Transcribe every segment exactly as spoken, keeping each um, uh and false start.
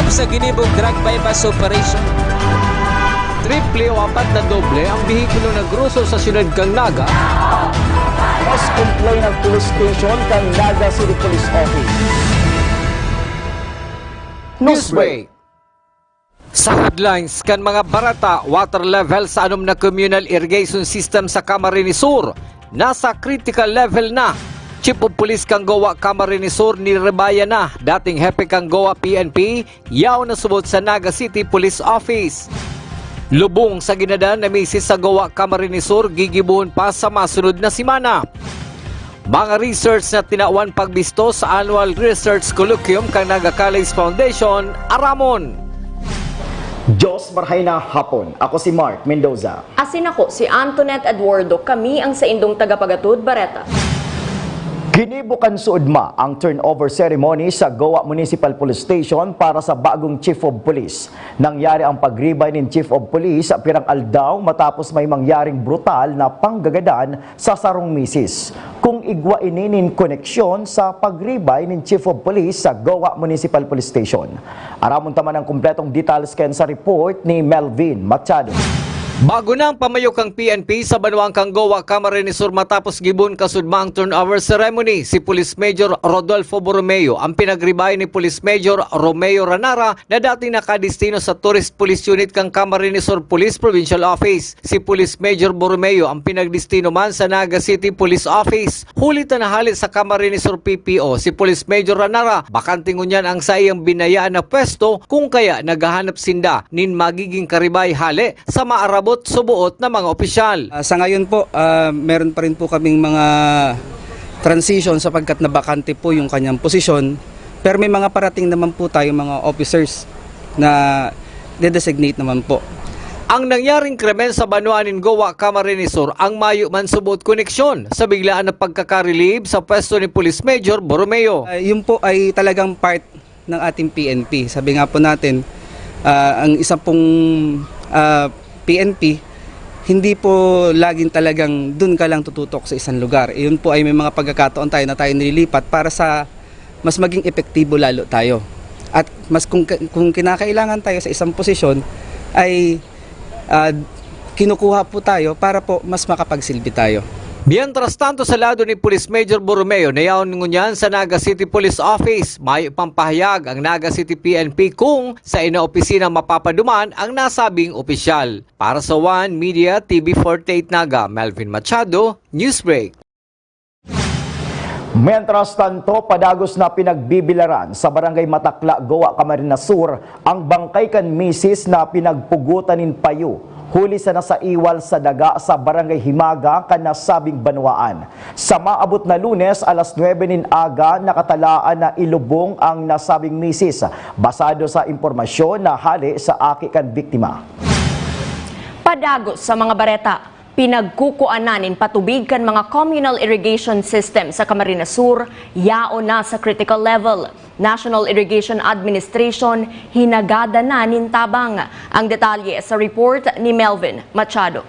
Sa ginibong drug buy-bust operation, triple o apat na doble ang behikulo na groso sa siyudad kan Naga. Mas complain ang police station kan Naga City Police Office. Newsbreak. Sa headlines kan mga bareta, water level sa anom na communal irrigation system sa Camarines Sur nasa critical level na. Chief of Police kan Goa Camarines Sur ni Rebaya na, dating hepe kan Goa P N P, yaon na subot sa Naga City Police Office. Lubong sa ginadan na misis sa Goa Camarines Sur gigibohon pa sa masunod na semana. Mga research na tinawan pagbisto sa Annual Research Colloquium kan Naga College Foundation, Aramon. Diyos marhay na hapon. Ako si Mark Mendoza. Asin ako si Antoinette Eduardo, kami ang saindong tagapagatod bareta. Ginibo kan suodma ang turnover ceremony sa Goa Municipal Police Station para sa bagong Chief of Police. Nangyari ang pagribay nin Chief of Police pirang aldaw matapos may mangyaring brutal na panggagadan sa sarong misis. Kung igwa ini nin koneksyon sa pagribay nin Chief of Police sa Goa Municipal Police Station. Aramon ta man ang kumpletong details kan sa report ni Melvin Machado. Bago na ang pamayo kan P N P sa banwaan kan Goa, Camarines Sur matapos gibon kasudma ang turnover ceremony, si Police Major Rodolfo Borromeo ang pinagribay ni Police Major Romeo Ranara na dating nakadestino sa Tourist Police Unit kan Camarines Sur Police Provincial Office. Si Police Major Borromeo ang pinagdestino man sa Naga City Police Office. Huli ta nahale sa Camarines Sur P P O si Police Major Ranara, bakante ngunyan ang saiyang binayaan na pwesto, kung kaya naghahanap sinda nin magiging karibay hale sa maarabot suboot na mga opisyal. Ah, sa ngayon po, ah, meron pa rin po kaming mga transition sapagkat nabakante po yung kanyang posisyon. Pero may mga parating naman po tayo mga officers na de-designate naman po. Ang nangyaring krimen sa banwaan nin Goa, Camarines Sur ang mayo man suboot koneksyon sa biglaan na pagkaka-relieve sa pwesto ni Police Major Borromeo. Ah, yun po ay talagang part ng ating P N P. Sabi nga po natin, ah, ang isa pong ah, P N P, hindi po laging talagang dun ka lang tututok sa isang lugar. Iyon po ay may mga pagkakataon tayo na tayo nililipat para sa mas maging epektibo lalo tayo. At mas kung, kung kinakailangan tayo sa isang posisyon ay ah, kinukuha po tayo para po mas makapagsilbi tayo. Mientras tanto, sa lado ni Police Major Borromeo na yaon ngunyan sa Naga City Police Office, mayo pang pahayag ang Naga City P N P kung sa ina opisina mapapaduman ang nasabing opisyal. Para sa One Media T V forty-eight Naga, Melvin Machado, Newsbreak. Mientras tanto, padagos na pinagbibilaran sa Barangay Matakla, Goa, Camarines Sur, ang bangkay kan misis na pinagpugotan nin payo huli sa nasaiwal sa daga sa Barangay Himaga kan nasabing banwaan. Sa maabot na Lunes, alas nuebe nin aga, nakatalaan na ilubong ang nasabing misis, basado sa impormasyon na hale sa aki kan biktima. Padagos sa mga bareta. Pinagkukuanan nin patubig kan mga communal irrigation system sa Camarines Sur, yaon na sa critical level. National Irrigation Administration, hinagada na nin tabang. Ang detalye sa report ni Melvin Machado.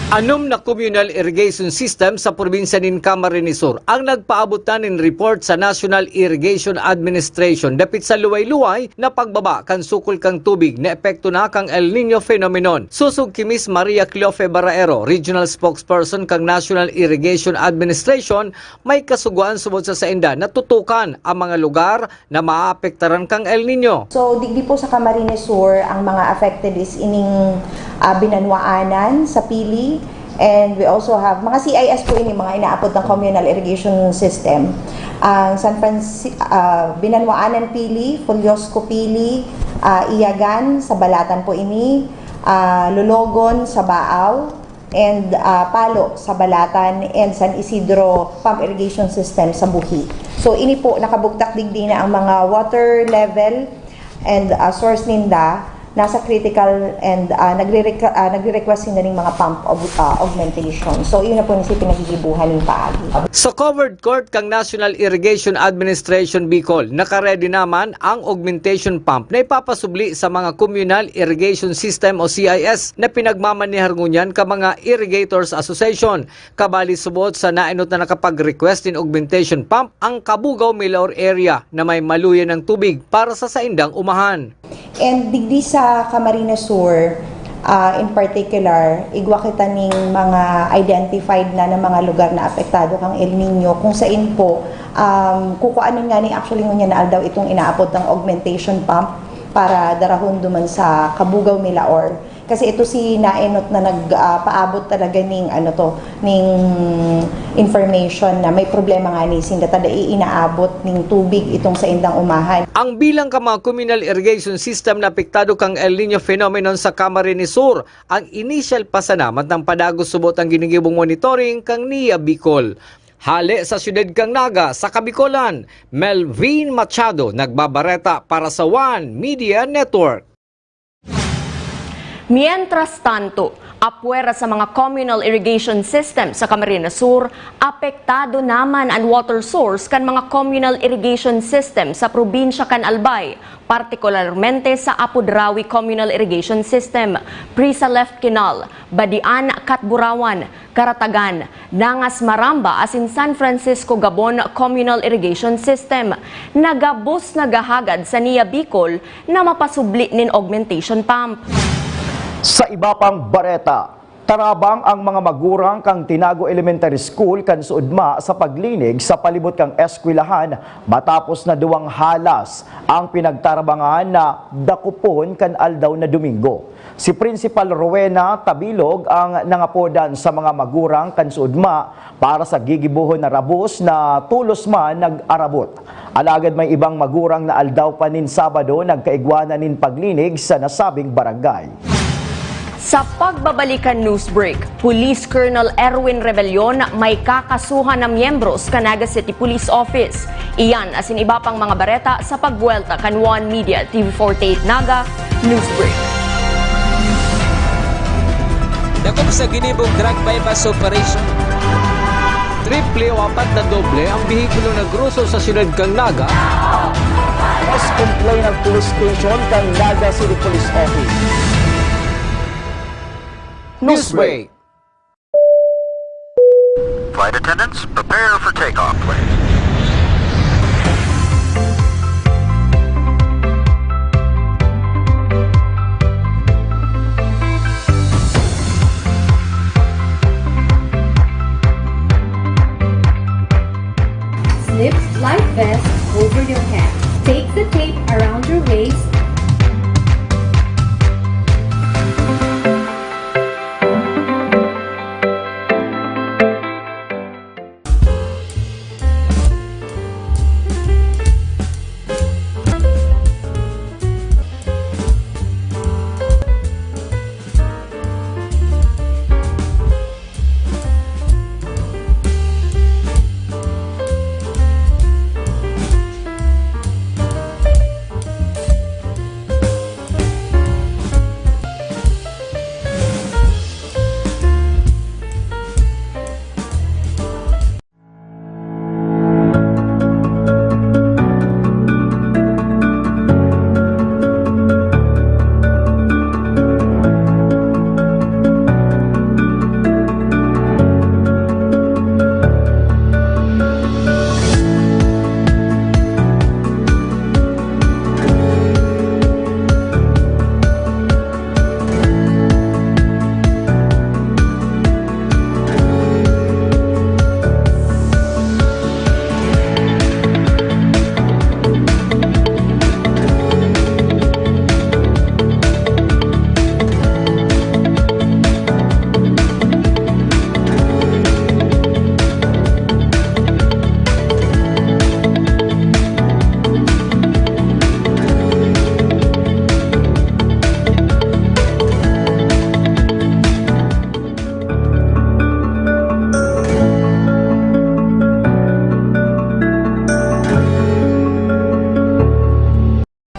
Anom na communal irrigation system sa probinsya nin Camarines Sur ang nagpaabot na nin report sa National Irrigation Administration dapit sa luway-luway na pagbaba kan sukol kan tubig na epekto na kan El Niño phenomenon. Sosog ki Miss Maria Cleofe Baraero, Regional Spokesperson kan National Irrigation Administration, may kasugoan subot sa sainda na tutukan ang mga lugar na maapektaran kan El Niño. So, digdi po sa Camarines Sur, ang mga affected is ining ah, Binanwaanan sa Pili. And we also have mga C I S po ini, mga inaapod ng communal irrigation system. Ang San Franci-, ah, Binanwaanan Pili, Fuliosco Pili, ah, Iyagan, sa Balatan po ini, ah, Lologon, sa Baaw, and ah, Palo, sa Balatan, and San Isidro Pump Irrigation System sa Buhi. So, ini po, nakabugtak digdi na ang mga water level and ah, source ninda. nasa critical and, ah, nagre-requ-, ah, nagre-request sinda ning mga pump aug-, ah, augmentation. So, iyon na po ni si pinagigibuhan ning paagi. Sa covered court kan National Irrigation Administration Bicol, naka-ready naman ang augmentation pump na ipapasubli sa mga Communal Irrigation System o C I S na pinagmamanehar ngunyan kan mga Irrigators Association. Kabali subot sa naenot na nakapag-request nin augmentation pump ang Cabugao-Milaor area na may maluya ng tubig para sa saindang umahan. And digdi sa Camarines Sur, ah, in particular, igwa kita ning mga identified na, na mga lugar na apektado kang El Niño, kung sain po, um, kukuanon nga ni actually ngunyan na aldaw itong inaapod ng augmentation pump para darahon duman sa Cabugao-Milaor. Kasi ito si naenot na nag, ah, paabot talaga ning, ano to, ning information na may problema nga ni sinda ta dai inaabot ning tubig itong saindang umahan. Ang bilang kan mga communal irrigation system na apektado kan El Niño phenomenon sa Camarines Sur ang inisyal pasanamat ng padagos subot ang ginigibong monitoring kan N I A Bicol. Hale sa siyudad kan Naga, sa Kabikolan, Melvin Machado nagbabareta para sa One Media Network. Mientras tanto, apwera sa mga communal irrigation system sa Camarines Sur, apektado naman an water source kan mga communal irrigation system sa probinsya kan Albay, partikularmente sa Apudrawi Communal Irrigation System, Prisa Left Canal, Badian, Catburawan, Caratagan, Nangas Maramba asin San Francisco Gabon Communal Irrigation System. Nagabos naghahagad sa N I A Bicol na mapasubli nin augmentation pump. Sa iba pang bareta, tarabang ang mga magurang kan Tinago Elementary School kan Suudma sa paglinig sa palibot kan eskwelahan matapos na duwang halas ang pinagtarabangan na dakopon kan aldaw na Domingo. Si Principal Rowena Tabilog ang nangapodan sa mga magurang kan Suudma para sa gigibohon na rabos na tolos man nag-arabot. Alagad may ibang magurang na aldaw pa nin Sabado nagkaigwa na nin paglinig sa nasabing barangay. Sa pagbabalik kan news break, Police Colonel Erwin Rebellion may kakasuhan na miyembros kan Naga City Police Office. Iyan asin iba pang mga bareta sa pagbuwelta kan One Media T V forty-eight Naga News Break. Dakop sa ginibong drug buy-bust operation. Triple o apat na doble ang behikulo na groso sa siyudad kan Naga. Mas complain ang police station kan Naga City Police Office. Newsbreak. Flight attendants, prepare for takeoff, please. Slip life vest over your head. Take the tape around your waist.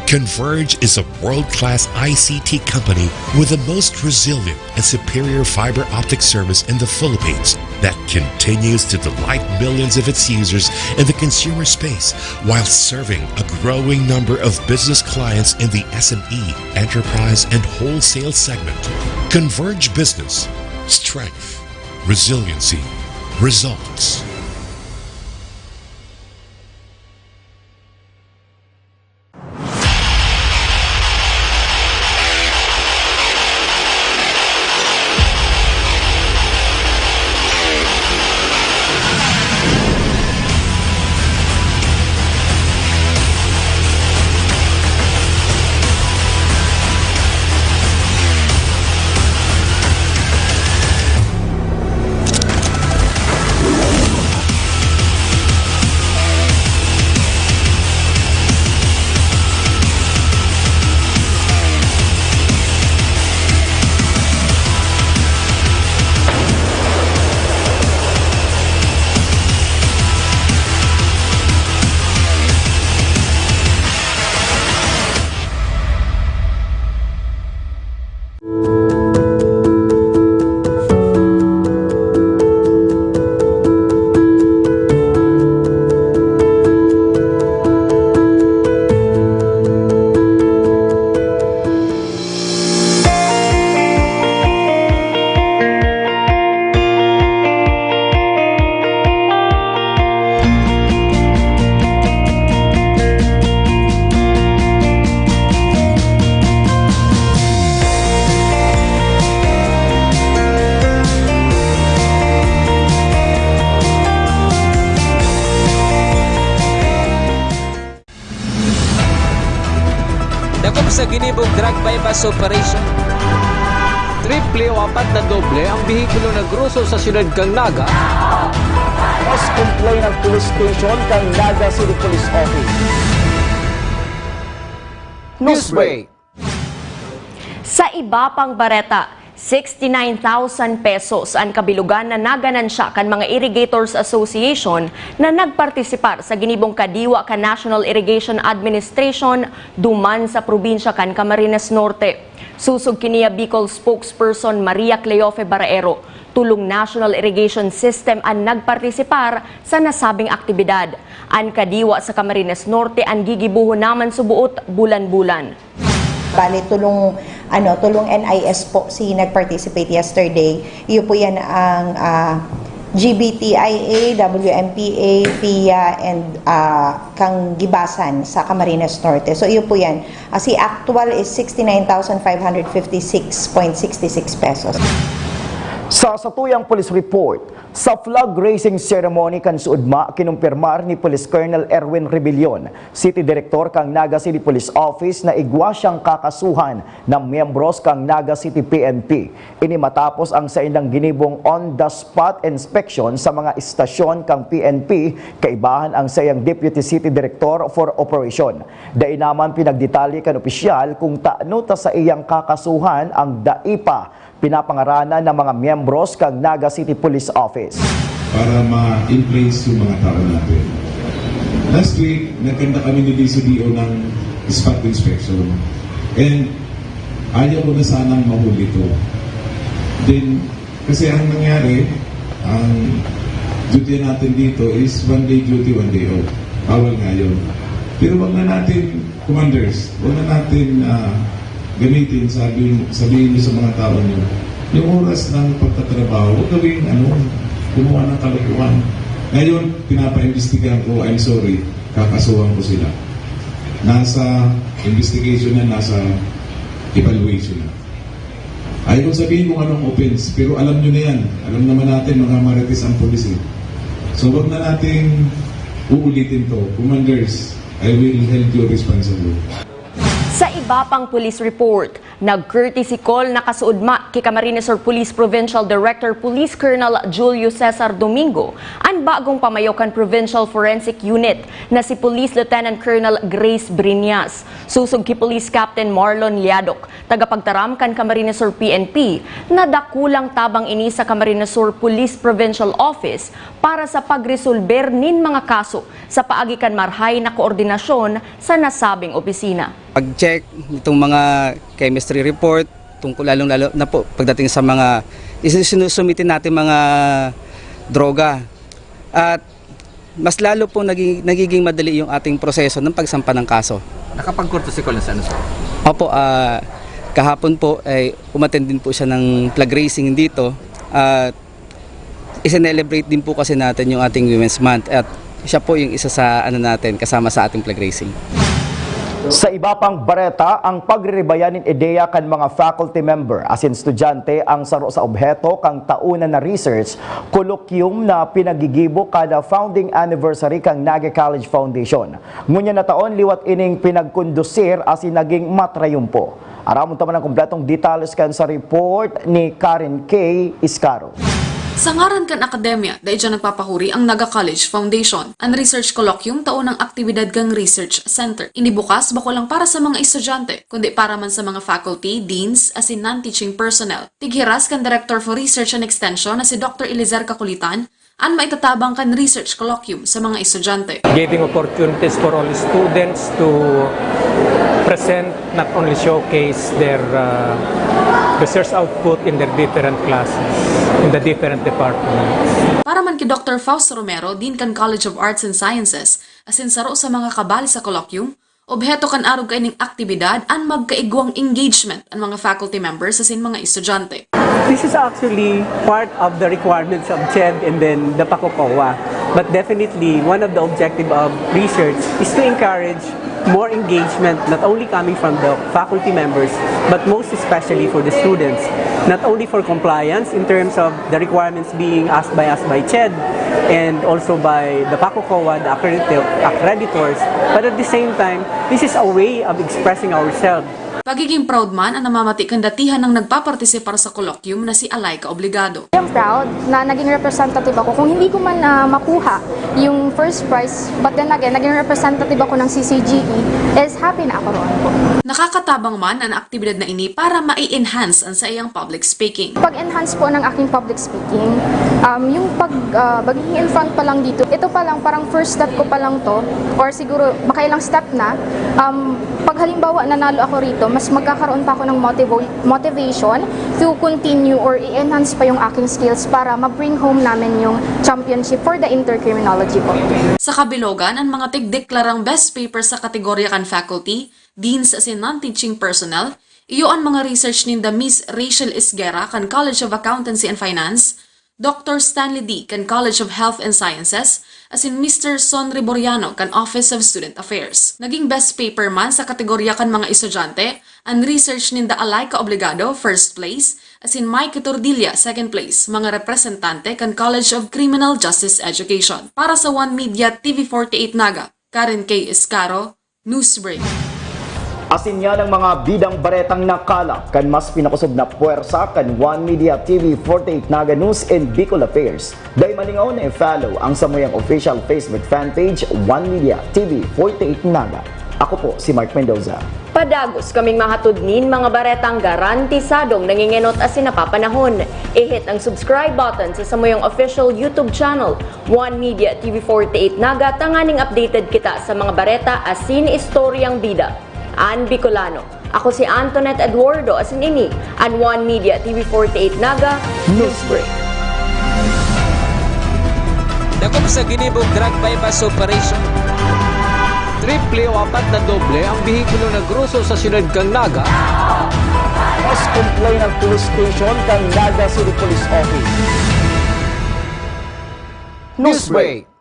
Converge is a world-class I C T company with the most resilient and superior fiber optic service in the Philippines that continues to delight millions of its users in the consumer space while serving a growing number of business clients in the S M E, enterprise, and wholesale segment. Converge Business. Strength. Resiliency. Results. Dakop sa ginibong drug buy-bust operation. Triple o apat na doble ang behikulo na groso sa siyudad kan Naga. Mas complain ang police station kan Naga City Police Office. Newsbreak. Sa iba pang bareta, sixty-nine thousand pesos an kabilogan na naganansya kan mga Irrigators Association na nagpartisipar sa ginibong kadiwa kan National Irrigation Administration duman sa probinsya kan Camarines Norte. Sosog ki Nia Bicol spokesperson Maria Cleofe Baraero, tolong National Irrigation System an nagpartisipar sa nasabing aktibidad. An kadiwa sa Camarines Norte an gigibohon naman suboot bulan-bulan. Bale, tolong, ano, tolong N I S po si nag-participate yesterday. Iyo po yan ang, ah, G B T I A, W M P A, pia, and, ah, kang Gibasan sa Camarines Norte. So, iyo po yan. Ah, si actual is sixty-nine thousand five hundred fifty-six point six six pesos. Sa satuyang police report, sa flag raising ceremony kan suodma, kinumpirmar ni Police Colonel Erwin Rebellion, City Director kan Naga City Police Office, na igwa siyang kakasuhan na miyembros kan Naga City P N P. Ini matapos ang saindang ginibong on-the-spot inspection sa mga istasyon kan P N P, kaibahan ang saiyang Deputy City Director for Operation. Dai naman pinagdetalye kan opisyal kung tano ta saiyang kakasuhan ang dai pa pinapangaranan na mga miyembros kan Naga City Police Office. Para ma-in place yung mga tao natin. Last week, nagkanta kami ni D C D O ng spot inspection. And ayaw ko na sanang mahuli to. Then, kasi ang nangyari, ang duty natin dito is one day duty, one day off. Bawal nga yun. Pero wag na natin, commanders, wag na natin, ah, gamitin, sabi, sabihin niyo sa mga tao niyo, yung oras ng pagtatrabaho, huwag gawing, ano, gumawa ng kalokohan. Ngayon, pinapaimbestigahan ko, I'm sorry, kakasuhan ko sila. Nasa investigation na, nasa evaluation na. Ayaw kong sabihin kung anong offense, pero alam nyo na yan. Alam naman natin, mga marites ang pulis eh. So, wag na nating uulitin to. Commanders, I will hold you responsible. Sa iba pang police report, nag-courtesy call na kasuodma ki Camarines Sur Police Provincial Director Police Colonel Julio Cesar Domingo an bagong pamayo kan Provincial Forensic Unit na si Police Lieutenant Colonel Grace Briñas. Sosog ki Police Captain Marlon Liadoc, tagapagtaram kan Camarines Sur P N P, na dakulang tabang ini sa Camarines Sur Police Provincial Office para sa pagresolber nin mga kaso sa paagi kan marahay na koordinasyon sa nasabing opisina. pag-check nitong mga chemistry report, tungkol lalong-lalo na po pagdating sa mga isinusumite natin mga droga. At mas lalo pong nagi-, nagiging madali yung ating proseso ng pagsampa ng kaso. Nakapagkorte si Colonel Santos? Opo, ah, kahapon po ay umattend din po siya ng flag raising dito. At i-celebrate din po kasi natin yung ating Women's Month at siya po yung isa sa ano natin, kasama sa ating flag raising. Sa iba pang bareta, ang pagriribayan nin ideya kan mga faculty member asin estudyante ang saro sa obheto kan taon na research colloquium na pinagigibo kada founding anniversary kan Naga College Foundation. Ngunyan na taon, liwat ining pinagkondusir asin naging matrayumpo. Aramon ta man ang kompletong detalles kan sa report ni Karen K. Iscaro. Sa ngaran kan akademya, dai dyan nagpapahuri ang Naga College Foundation. An research colloquium tao nang aktibidad kan research center. Ini bukas bako lang para sa mga estudyante, kundi para man sa mga faculty, deans, asin non-teaching personnel. Tighiras kan Director for Research and Extension na si Doctor Eliezer Kakulitan, an maitatabang kan research colloquium sa mga estudyante. Giving opportunities for all students to present, not only showcase their uh, research output in their different classes, in the different departments. Para man ki Doctor Fausto Romero, Dean kan College of Arts and Sciences, asin saro sa mga kabali sa colloquium, obheto kan arog kaining aktibidad an magkaigwang engagement an mga faculty members asin mga estudyante. This is actually part of the requirements of CHED and then the PACOCOA. But definitely, one of the objective of research is to encourage more engagement, not only coming from the faculty members, but most especially for the students. Not only for compliance in terms of the requirements being asked by us by CHED and also by the PACOCOA, the accredit- accreditors, but at the same time, this is a way of expressing ourselves. Pagiging proud man ang namamati kan datihan nang nagpapartisipar sa colloquium na si Alaika Obligado. I'm proud na naging representative ako. Kung hindi ko man ah, makuha yung first prize, but then again, naging representative ako ng C C G E, is happy na ako roon po. Nakakatabang man an aktibidad na ini para ma-enhance an saiyang public speaking. Pag-enhance po ng aking public speaking, um, yung pag ah, magiging in front pa lang dito, ito pa lang, parang first step ko pa lang to, or siguro makailang step na, um, pag halimbawa nanalo ako rito, mas magkakaroon pa ako ng motivo- motivation to continue or i-enhance pa yung aking skills para ma-bring home namin yung championship for the intercriminology po. Sa kabilogan, an mga tigdeklarang best paper sa kategorya kan faculty, deans asin non-teaching personnel, iyo an mga research ninda Miss Rachel Esguerra kan College of Accountancy and Finance, Doctor Stanley Dee kan College of Health and Sciences, asin Mister Son Riboriano kan Office of Student Affairs. Naging best paper man sa kategorya kan mga estudyante an research ninda Alaika Obligado, first place, asin Mike Tordilla, second place, mga representante kan College of Criminal Justice Education. Para sa One Media T V forty-eight Naga, Karen K. Escaro, Newsbreak. Asin yan ang mga bidang baretang nakalap kan mas pinakosog na puwersa kan One Media T V forty-eight Naga News and Bicol Affairs. Dai malingaw na i-follow ang samuyang official Facebook fan page, One Media T V forty-eight Naga. Ako po si Mark Mendoza. Padagos kaming mahatod nin mga baretang garantisadong nangingenot asin napapanahon. I-hit ang subscribe button sa samuyang official YouTube channel, One Media T V forty-eight Naga, tanganing updated kita sa mga bareta asin istoryang bida. An Bicolano. Ako si Antoinette Eduardo, asin ini an One Media T V forty-eight Naga Newsbreak. Dakop sa ginibong drug buy-bust operation. Triple o apat na doble ang bihikulo na groso sa siyudad kan Naga. Mas complain ang police station kan Naga City Police Office. Newsbreak.